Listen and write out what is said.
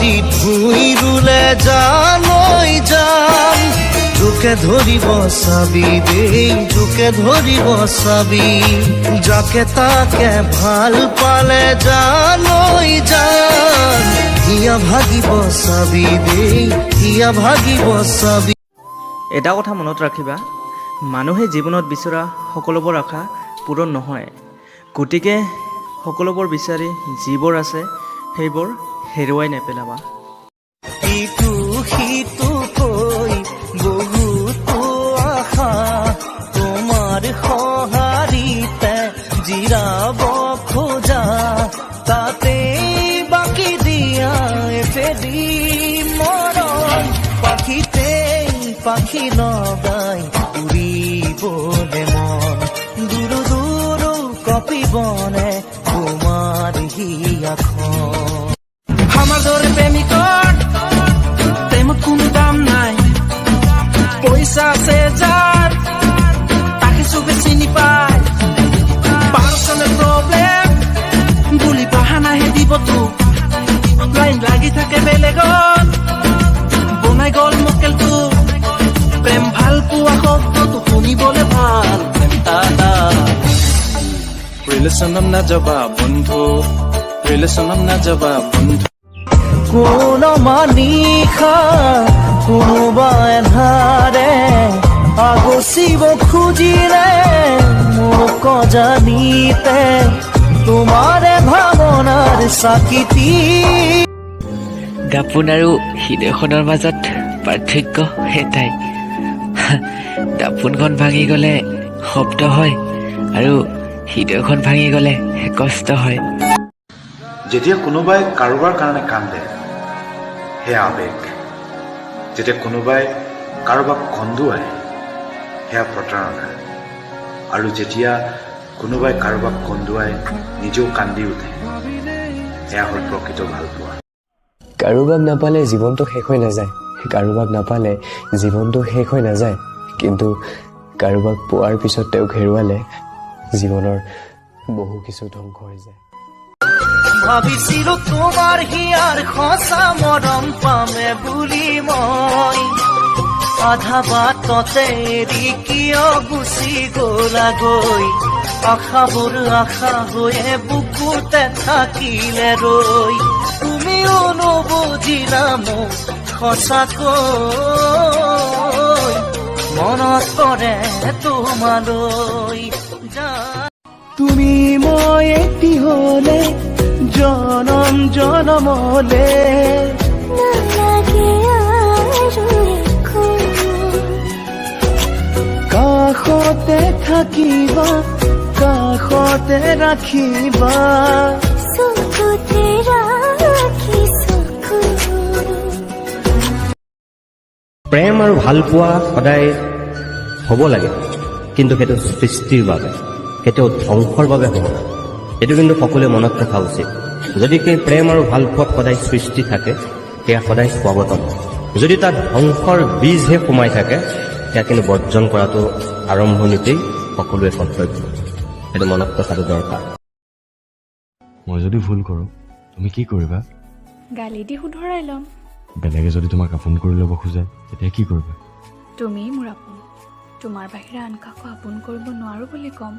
মাটিত ভূঁই ৰুলে জানৈ জান, জোকে ধৰিব চাবি দেই, জোকে ধৰিব চাবি। যাকে তাকে ভাল পালে জানৈ জান, হিয়া ভাগিব চাবি দেই, হিয়া ভাগিব চাবি। এটা কথা মনত ৰাখিবা, মানুহে জীৱনত বিচৰা সকলোবোৰ আশা পূৰণ নহয়। গতিকে সকলোবোৰ বিচাৰি যিবোৰ আছে সেইবোৰ হেৰুৱাই নেপেলাবা। ইটো সিটো কৈ বহুতো আশা তোমাৰ সঁহাৰিতে জিৰাব খোজা, তাতেই বাকি দিয়া এফেৰি মৰম, পাখিতেই পাখি লগাই উৰিবলে মন। দূৰ দূৰ কঁপিবনে তোমাৰ হিয়াখন। আমাৰ দৰে প্ৰেমিকৰ প্ৰেমত কোনো দাম নাই। পইচা আছে যাৰ, তাকে চবে চিনি পায়। পাৰ্চনেল প্ৰব্লেম বুলি বাহানাহে দিব তোক। লাইন লাগি থাকে বেলেগত, বনাই গ'ল মক্কেলটো। প্ৰেম ভাল পোৱা শব্দটো শুনিবলে ভাল, প্ৰেম দাদা। ৰিলেশ্যনত নাযাবা বন্ধু, ৰিলেশ্যনত নাযাবা বন্ধু। কোনোবা নিশা কোনোবা এন্ধাৰে আগচিব খুজিলে মোক অজানিতে, তোমাৰে ভাৱনাৰ চাকিটি। দাপোন আৰু হৃদয়খনৰ মাজত পাৰ্থক্য এটাই, দাপোনখন ভাঙি গ'লে শব্দ হয় আৰু হৃদয়খন ভাঙি গ'লে কষ্ট হয়। যেতিয়া কোনোবাই কাৰোবাৰ কাৰণে কান্দে, সেয়া আৱেগ। যেতিয়া কোনোবাই কাৰোবাক কন্দুৱায়, সেয়া প্ৰতাৰণা। আৰু যেতিয়া কোনোবাই কাৰোবাক কন্দুৱাই নিজেও কান্দি উঠে, সেয়া হ'ল প্ৰকৃত ভালপোৱা। কাৰোবাক নাপালে জীৱনটো শেষ হৈ নাযায়, কাৰোবাক নাপালে জীৱনটো শেষ হৈ নাযায়, কিন্তু কাৰোবাক পোৱাৰ পিছত তেওঁক হেৰুৱালে জীৱনৰ বহু কিছু ধ্বংস হৈ যায়। ভাবিছিলো তোমাৰ হিয়াৰ সঁচা মৰম পামে বুলি মই, আধা বাটতে এৰি কিয় গুচি গ'লাগৈ? আশাবোৰ আশা হৈয়ে বুকুতে থাকিলে ৰৈ। তুমিও নুবুজিলা মোক সঁচাকৈ, মনত পৰে তোমালৈ যা। তুমি মই এটি হলে জনম জনমলে নালাগে আৰু একো। কাষতে থাকিবা, কাষতে ৰাখিবা। চকুতে ৰাখি চকু। প্ৰেম আৰু ভালপোৱা সদায় হ'ব লাগে, কিন্তু সেইটো সৃষ্টিৰ বাবে, কেতিয়াও ধ্বংসৰ বাবে হ'ব নালাগে। এইটো কিন্তু সকলোৱে মনত ৰখা উচিত। যদি সেই প্ৰেম আৰু ভালপোৱাত সদায় সৃষ্টি থাকে, সেয়া সদায় স্বাগতম। যদি তাত ধ্বংসৰ বীজহে সোমাই থাকে, সেয়া কিন্তু বৰ্জন কৰাটো আৰম্ভণিতেই সকলোৱে কৰ্তব্য। সেইটো মনত ৰখাটো দৰকাৰ। মই যদি ভুল কৰোঁ, তুমি কি কৰিবা? গালি দি শুধৰাই ল'ম। বেলেগে যদি তোমাক আপোন কৰি ল'ব খোজে, তেতিয়া কি কৰিবা? তুমিয়েই মোৰ আপোন, তোমাৰ বাহিৰে আন কাকো আপোন কৰিব নোৱাৰো বুলি ক'ম।